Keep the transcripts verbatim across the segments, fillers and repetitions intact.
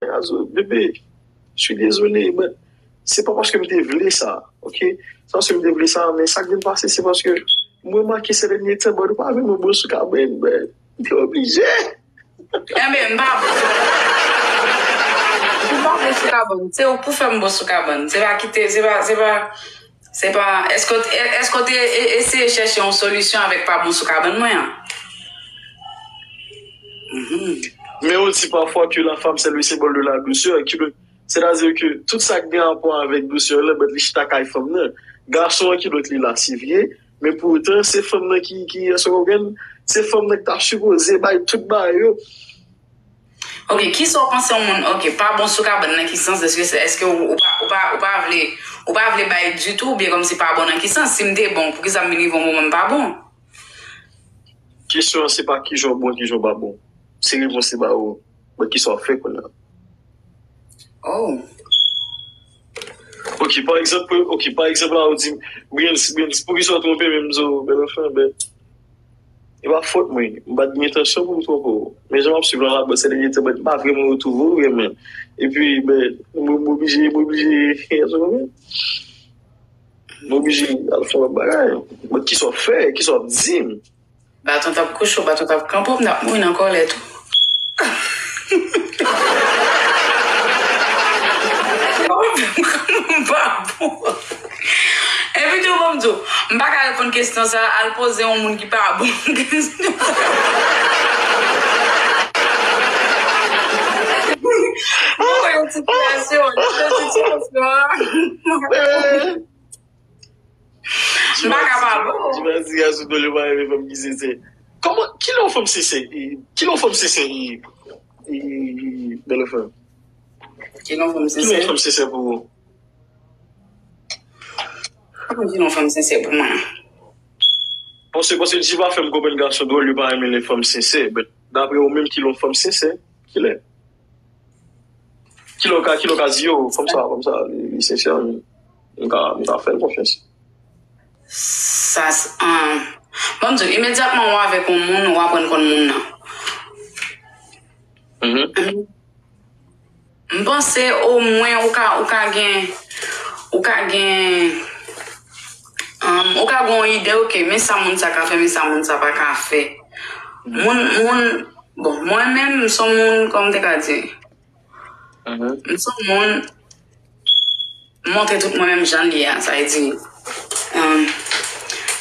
Azo, bebe, je suis désolé, but se pa paske m te vle sa, ok? Se pa paske m te vle sa, men sa k vin pase, se paske m remake se dènye tan, but ou pa vreman bon sou kabann, but m te oblije. Enben, m pa bon. M pa bon sou kabann. Se ou k pou fè m bon sou kabann. Se pa kite, se pa, se pa, se pa, èske w te, èske w te e- eseye chèche yon solisyon avèk pa bon sou kabann mwen an? Mhm. Men ou di pafwa ke la femme c'est le symbole de la douceur, ki donk, sètadi ke tout sa k gen rapò avèk dousè la, but li chita kay fanm nan. Gason an ki donk li lasivye, men poutan se fanm nan ki, ki, èske w konprann? Se fanm nan ki ta sipoze bay tout bagay yo. Ok, kisa w panse yon moun, ok, pa bon sou kabann nan ki sans, èske se, èske ou, ou pa, ou pa, ou pa vle, ou pa vle bay ditou, oubyen kòmsi pa bon nan ki sans? Si m te bon, poukisa m vin rive yon moman m pa bon? Kesyon an se pa kijan w bon, kijan w pa bon. Se repons li ba ou. But kisa w ap fè kounye a? Oh. Ok, pa egzanp, ok, pa egzanp la, ou di, Briens, Briens, poukisa w twonpe menm zo, bèl anfen, bèl. E pa fòt mwen, m pa t gen entansyon pou m twonpe w. Men jan m ap swiv lan la, bò, se dènye tan, bèl, m pa vreman retwouve w, vreman. Epi, bèl, m, m oblije, m oblije, m oblije al fè yon lòt bagay. But kisa w ap fè, kisa w ap di m? Baton t ap kouche w, baton t ap kanpe w, m t ap mouri nan kòlè tou. M pa bon. Epi tou, ban m di w, m pa ka reponn kesyon sa, al poze yon moun ki pa bon kesyon sa. Mwen wè yon ti kreyasyon, yon ti kreyasyon. M pa kapab. Di mwen, di gason dole pa renmen fanm ki sensè. Kòman, kilè yon fanm sensè? Kilè yon fanm sensè? Bèl anfen. Kilè yon fanm sensè? Kilè yon fanm sensè pou ou? Kòman kilè yon fanm sensè pou mwen? Paske, paske di pa fè m konprann gason dole pa renmen lè fanm sensè. But dapre ou menm, kilè yon fanm sensè? Kilè? Kilè w ka, kilè w ka di yo, fanm sa, fanm sa, li, li sensè, m, m ka, m ka fè l konfyans. Sa, s- um, ban m di w, imedyatman ou avèk yon moun, ou aprann konn moun nan. Mhm. M panse omwen ou ka, ou ka gen, ou ka gen, um, ou ka gen yon ide, ok, men sa moun sa ka fè, men sa moun sa pa ka fè. Moun, moun, bon, mwen menm, m se yon moun, kòman m te ka di? Mhm. M se yon moun, m montre tout mwen menm jan l ye a, sa vle di, um,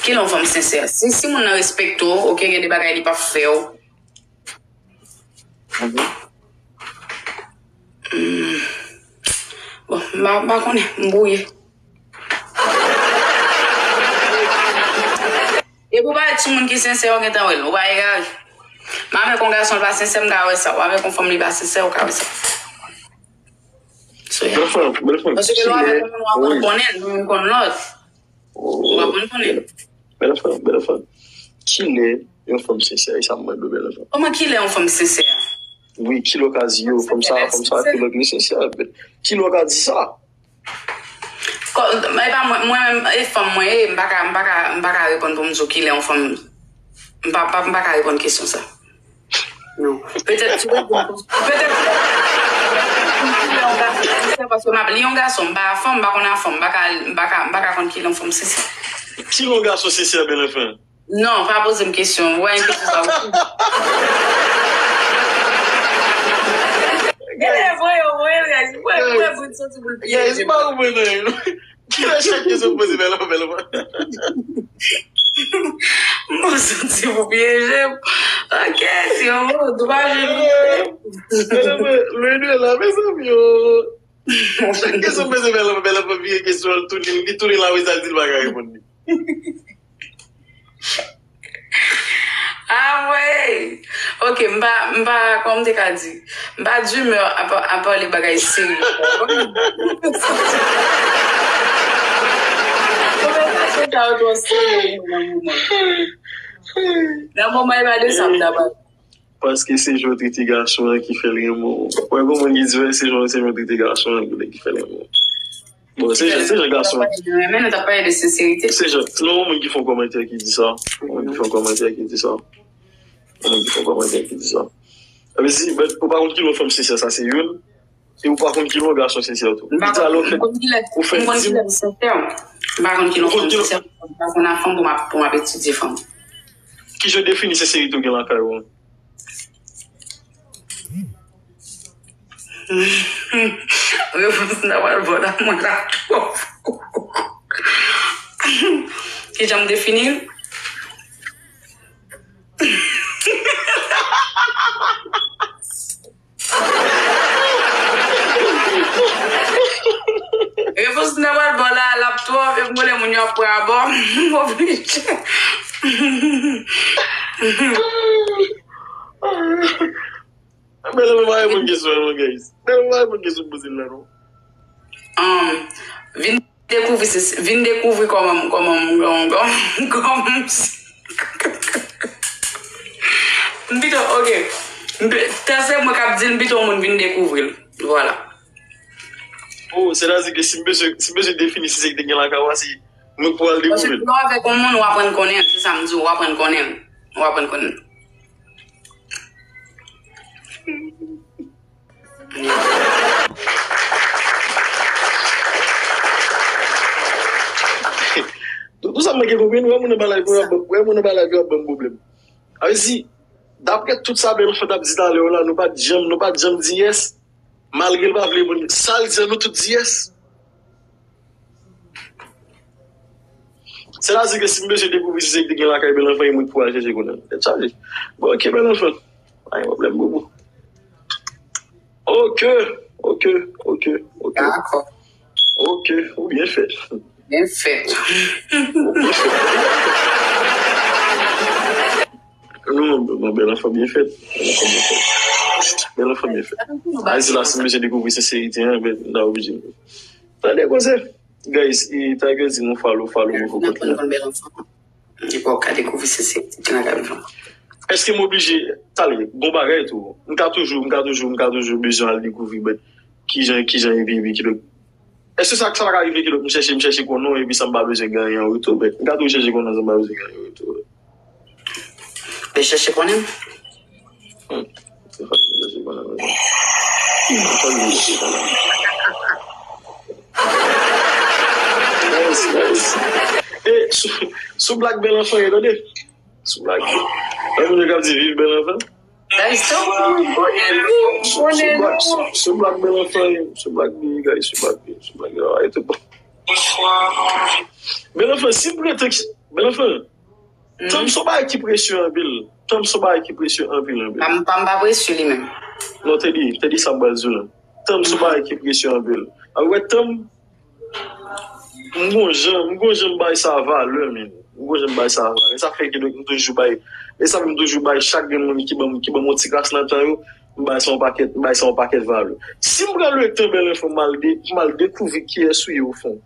kilè yon fanm sensè? Si, si moun nan respekte w, ok, gen de bagay li p ap fè w. Mhm. Hmm. Bon, m pa, m pa konnen, m bwouye. Epi w pa wè timoun ki sensè, w gentan wè l, ou pa egare. M avèk yon gason, l pa sensè, m ka wè sa. W avèk yon fanm, li pa sensè, ou ka wè sa. So, yeah. Bèl fanm, bèl fanm. Paske lè w avèk yon moun, w aprann konnen l, nou menm konn lòt. W aprann konnen l. Bèl fanm, bèl fanm. Kilè yon fanm sensè? E sa m mande w, bèl fanm. Kòman kilè yon fanm sensè? Wi, kilè w ka di yo, fanm sa, fanm sa, kilè ki sensè? Kilè w ka di sa? Kò, e pa mwen, mwen menm, e fanm mwen ye, m pa ka, m pa ka, m pa ka reponn pou m di w kilè yon fanm, m pa, pa, m pa ka reponn kesyon sa. Non. Petèt tou, petèt tou, kilè yon gason, paske m ap li yon gason, m pa fanm, m pa konn a fanm, m pa ka, m pa ka, m pa ka konn kilè yon fanm sensè. Kilè yon gason sensè, bèl anfen? Non, pa poze m kesyon. Ou wè yon kesyon sa ou. Genlè voye, voye l, guys. Ou wè, ou wè Brit soti pou l pyeje m. Guys, m pa konprann anyen, non. Kilè chak kesyon poze bèl, bèl. M santi pou pyeje m. Ok, si yon moun, dwa je. Lwen de la, mezanmi, yo. Chak kesyon poze bèl, bèl, bèl, vire kesyon, li tounen, li tounen la, wi, sa l di, l pa ka reponn li. Ah, wi. Ok, m pa, m pa, kòman m te ka di? M pa d'humeur a pa, a pale bagay serye. Konvèsasyon sa yo twò serye nan moman. Nan moman, e pa de sa m ta pale. Paske se jan w trete gason an ki fè l renmen w. Wè, gon moun ki di, wè, se jan, se jan w trete gason an ki, ki fè l renmen w. Bon, se jan, se jan gason. Men nou t ap pale de senserite. Se jan, non, yon moun ki fè yon kòmantè ki di sa. Yon moun ki fè yon kòmantè ki di sa. Yon moun ki fè yon kòmantè ki di sa. Sa vle di, but, ou pa konn kilè yon fanm sensè, sa se youn. E ou pa konn ki lè yon gason sensè tou. M pa konn, m konn ki lè, ou fè m konn ki lè m sensè. M pa konn ki lè yon fanm sensè. M pa konn a fanm pou m ap, pou m ap etidye fanm. Ki jan w defini senserite w gen lakay ou an? Repons nan pral bon nan mwen la twòp. Ki jan m defini l? Repons nan pral bon la, l ap twòp, epi mwen lè moun yo ap pran abò, m oblije. Bèl anfan pa reponn kesyon an non, guys. Bèl anfan pa reponn kesyon m poze l la non. Um, vin dekouvri, se, vin dekouvri kòman, kòman, kòman, kòman, kòman m pito, ok. M pi- Tan se mwen k ap di l, m pito yon moun vin dekouvri l. Vwala. Oh, sètadi ke si m bezwen, si m bezwen defini si se ki te gen lakay ou a, se mwen k pou al dekouvri l. Paske lè w avèk yon moun, w aprann konnen l. Se sa m di w, w aprann konnen l. W aprann konnen l. Tout, tout sa m manke konprann, wè moun nan ba live yo ap ban, wè moun nan ba live yo ap ban m pwoblèm. Sa vle di, daprè tout sa Bèl Anfan t ap di talè yo la, nou pa t janm, nou pa t janm di yes, malgre l pa vle reponn. Sa l di an, nou tout di yes. Sètadi ke si m bezwen dekouvri si se li ki te gen lakay Bèl Anfan, e mwen ki pou al chèche konnen l. Tèt chaje. Bon, ok, Bèl Anfan. Pa gen pwoblèm, bobo. Ok, ok, ok, ok. Dakò. Ok, ou byen fèt. Byen fèt. Ou byen fèt. Non, non, Bèl Anfan byen fèt. Bèl Anfan byen fèt. Bèl Anfan byen fèt. Ay, se la, si m bezwen dekouvri senserite an, ben, m ta oblije. Tande koze. Guys, e Tiger di nou follow, follow, mwen fò kontinye. Bèl Anfan. Epi w ka dekouvri senserite ki nan kay Bèl Anfan. Èske m oblije, talè, gon bagay tou. M ka toujou, m ka toujou, m ka toujou bezwen al dekouvri, but kijan, kijan, epi, epi, kidonk. Èske sa, sa pa ka rive, kidonk, m chèche, m chèche konnen w, epi san m pa bezwen gen anyen an retou, but m ka toujou chèche konnen w san m pa bezwen gen anyen an retou. Vin chèche konnen m. Hmm. Se fòk vin chèche konnen m. Fòk vin chèche konnen m. Nice, nice. E, sou, sou blag Bèl Anfan ye, tande. Sou blag. Nan moun yo k ap di viv Bèl Anfan. Guys, tout moun konnen nou, konnen nou. Sou blag, sou, sou blag Bèl Anfan ye, sou blag li, guys, sou blag li, sou blag li, alright, bon. Bèl Anfan, si m prete, Bèl Anfan, tanm se yon bagay ki presye anpil. Tanm se yon bagay ki presye anpil, anpil. Pa m, pa m pa presye li menm. Non, te di, te di sa m pral di w lan. Tanm se yon bagay ki presye anpil. A wè, tanm, m gon jan, m gon jan m bay sa valè, men. M gon jan m bay sa valè. E sa fè ke m toujou bay, e sa fè m toujou bay chak grenn moun ki ban m, ki ban m yon ti kras nan tan yo, m bay sa yon pakèt, m bay sa yon pakèt valè. Si m pran letan Bèl Anfan, m al de-, m al dekouvri kiyès ou ye o fon.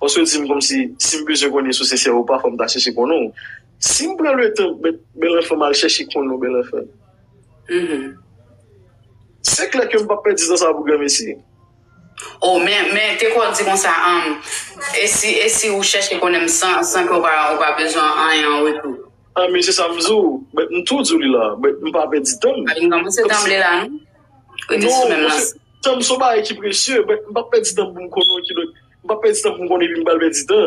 Paske w di m kòmsi, si m bezwen konnen si w sensè ou pa, fò m ta chèche konnen w. Si m pran letan, Bèl Anfan, m al chèche konnen w, Bèl Anfan. Se klè ke m p ap pèdi tan sa pou granmesi. Oh, men, men, te kwè w di konsa, um, e si, e si ou chèche konnen m san, san ke w pa, w pa bezwen anyen an retou? Ah, men se sa m di w. But m tou di w li la. But m pa pèdi tan m. Pa vin kòmanse tanble la, non? Rete sou menm lansè. Tan m se yon bagay ki presye, but m p ap pèdi tan m pou m konnen w, kidonk, m p ap pèdi tan pou m konnen epi m pral pèdi tan.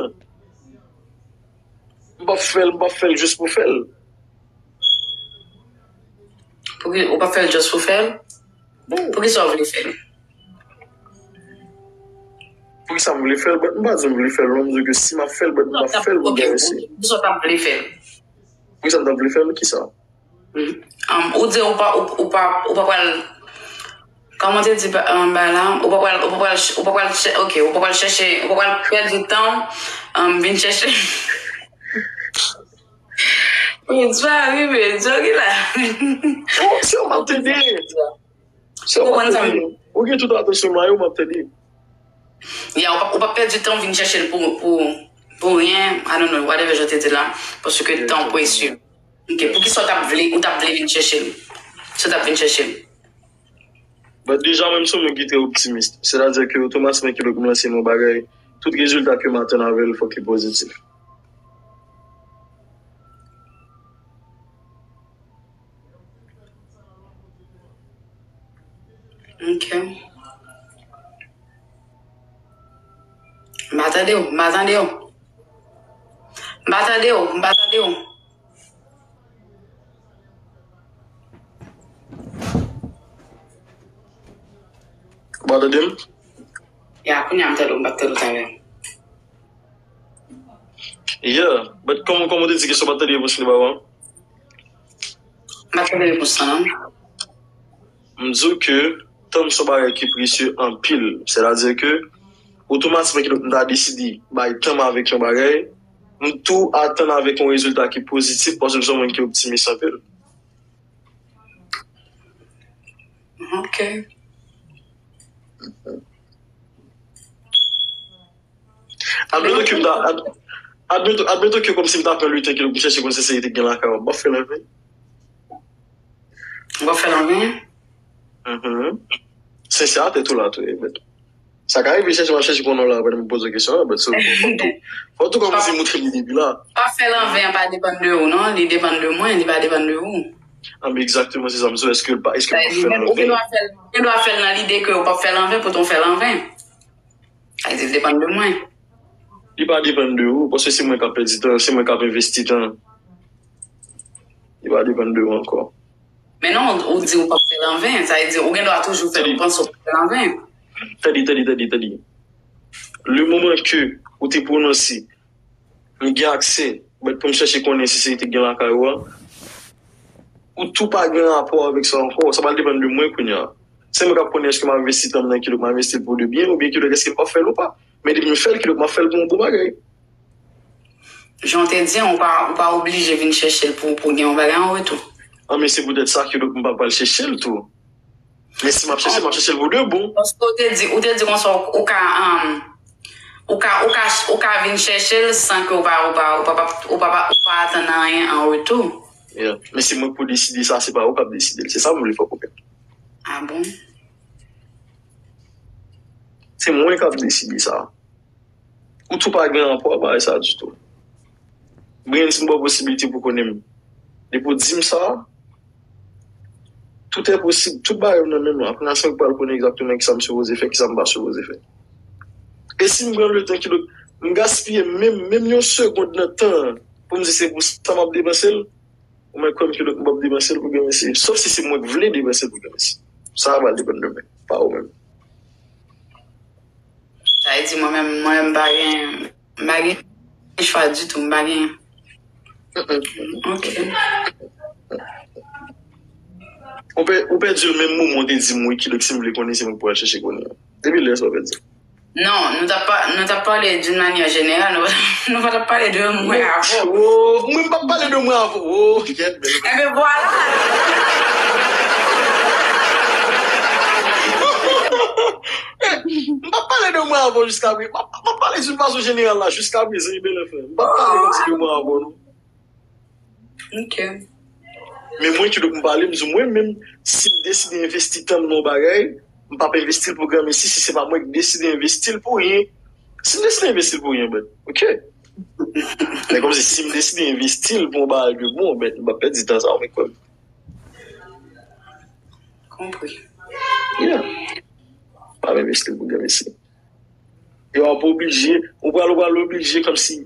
M p ap fè l, m p ap fè l jis pou fè l. Pouki, ou p ap fè l jis pou fè l? Poukisa w vle fè l? Poukisa m vle fè l? But m pa di m vle fè l, non, m di ke si m ap fè l, but m p ap fè l pou m pa resi. Poukisa w t ap vle fè l? Poukisa m t ap vle fè l? Kisa? Um, ou di ou pa, ou, ou pa, ou pa pral, kòman te di ba-, um, ba la, ou pa pral, ou pa pral ch-, ou pa pral chè-, ok, ou pa pral chèche, ou pa pral pèdi tan, um, vin chèche. Ou di pa rive, di ok la. Oh, se w m ap tande. Se w m ap tande. Ou gen tout atansyon m la, yo m ap tande. Ya, ou pa, ou pa pèdi tan, vin chèche l pou, pou, pou ryen. I don't know, whatever jan te di la. Paske tan presye. Ok, poukisa w t ap vle, ou t ap vle vin chèche l? Si w t ap vin chèche l? But deja, mwen, m se yon moun ki trè optimis. Sètadi ke otomatikman ke lè m lanse nan yon bagay, tout rezilta ke m atann avè l, fòk li pozitif. Ok. tande w, m pa tande w. M pa tande w, m pa tande w. Ou pa tande m? Ya, kounye a m tande w, m pa t tande w talè. Yeah, but kòman, kòman w te di kesyon, w pa t tande repons li ba w an? M pa t tande repons lan, non. M di w ke tan m se yon bagay ki presye anpil. Sètadi ke otomatikman ki donk m ta deside bay tan m avèk yon bagay, m tou atann avèk yon rezilta ki pozitif paske m se yon moun ki optimis anpil. Ok. Admeton ke m ta, ad- admeton, admeton ke kòmsi m ta pran liten ke m chèche konn senserite k gen lakay ou, m p ap fè l anven. Ou p ap fè l anven? Mhm. Sensè a tèt ou la tou, e, but sa ka rive chèche, m ap chèche konnen w la, pandan m poze w kesyon an, but so, fò tou, fò tou kòmanse montre m li depi la. Pa fè l anven an pa depann de ou, non. Li depann de mwen, li pa depann de ou. An, men egzakteman, se sa m di w, èske l pa, èske l pa fè l Ou gen anven? Dwa fè l, ou gen dwa fè l nan lide ke ou p ap fè l anven, poutan w fè l anven. Sa vle di l depann de mwen. Li pa depann de ou, paske se mwen k ap pèdi tan, se mwen k ap envesti tan. Li pa depann de ou ankò. Men non, ou di ou p ap fè l anven, sa vle di ou gen dwa toujou fè l, ou panse ou p ap fè l anven. Tande, tande, tande, tande. Le moman ke ou te pwononse, m gen aksè, but pou m chèche konnen senserite k gen lakay ou a, ou tou pa gen rapò avèk sa ankò. Sa pral depann de mwen kounye a. Se mwen k ap konnen èske m ap envesti tan m nan kilòt, m ap envesti l pou de byen, oubyen kilòt èske m p ap fè l ou pa. Men depi m fè l, kilòt m ap fè l pou yon bon bagay. Jan w te di an, ou pa, ou pa oblije vin chèche l pou, pou gen yon bagay an retou. An, men se poutèt sa kilòt m pa pral chèche l tou. Men si m ap chèche, m ap chèche l pou de bon. Paske ou te di, ou te di konsa, ou ka, um, ou ka, ou ka, ou ka vin chèche l san ke ou pa, ou pa, ou pa, ou pa, ou pa, ou pa atann anyen an retou. Yeah. Men se mwen k pou deside sa, se pa ou k ap deside l. Se sa m vle fè w konprann. Ah bon? Se mwen k ap deside sa. Ou tou pa gen rapò a bagay sa ditou. Briens, m ba w posibilite pou konnen m. Depi w di m sa, tout est possible, tout bagay yo nan men m. Apre sa, m pral konnen egzakteman kisa m sipoze fè, kisa m pa sipoze fè. E si m pran letan ki donk, m gaspiye menm, menm yon segond nan tan an pou m di se pou sa m ap depanse l, ou mèt kwè m ki donk m p ap depanse l pou granmesi. Sof si se mwen k vle depanse l pou granmesi. Sa a pral depann de mwen, pa ou menm. Sa vle di mwen menm, mwen menm m pa gen, m pa gen chwa ditou, m pa gen. Ok. Ou pè, ou pèdi l menm moman w te di m wi, kidonk si m vle konnen se mwen k pou al chèche konnen. Depi lè sa w pèdi. Non, nou t ap pa, nou t ap pale d'une manière générale, nou, nou pa t ap pale de mwen avè w. Oh, mwen m p ap pale de mwen avè w. Oh, kèt, bèl. Enben vwala. M p ap pale de mwen avè w jiska prezan. M ap, m ap pale d'une façon générale la jiska prezan, bèl frè. M p ap pale kòmsi de mwen avè w, non. Ok. Men mwen ki donk m pale, m di mwen menm, si m deside envesti tan m nan yon bagay, m p ap envesti l pou granmesi si se pa mwen k deside envesti l pou ryen. Si m deside envesti l pou ryen, ben, ok. Men kòmsi si m deside envesti l pou yon bagay de bon, ben, m p ap pèdi tan sa, ou mèt kwè m. Konpri. Yeah. M p ap envesti l pou granmesi. E w ap oblije, ou pral, ou pral oblije kòmsi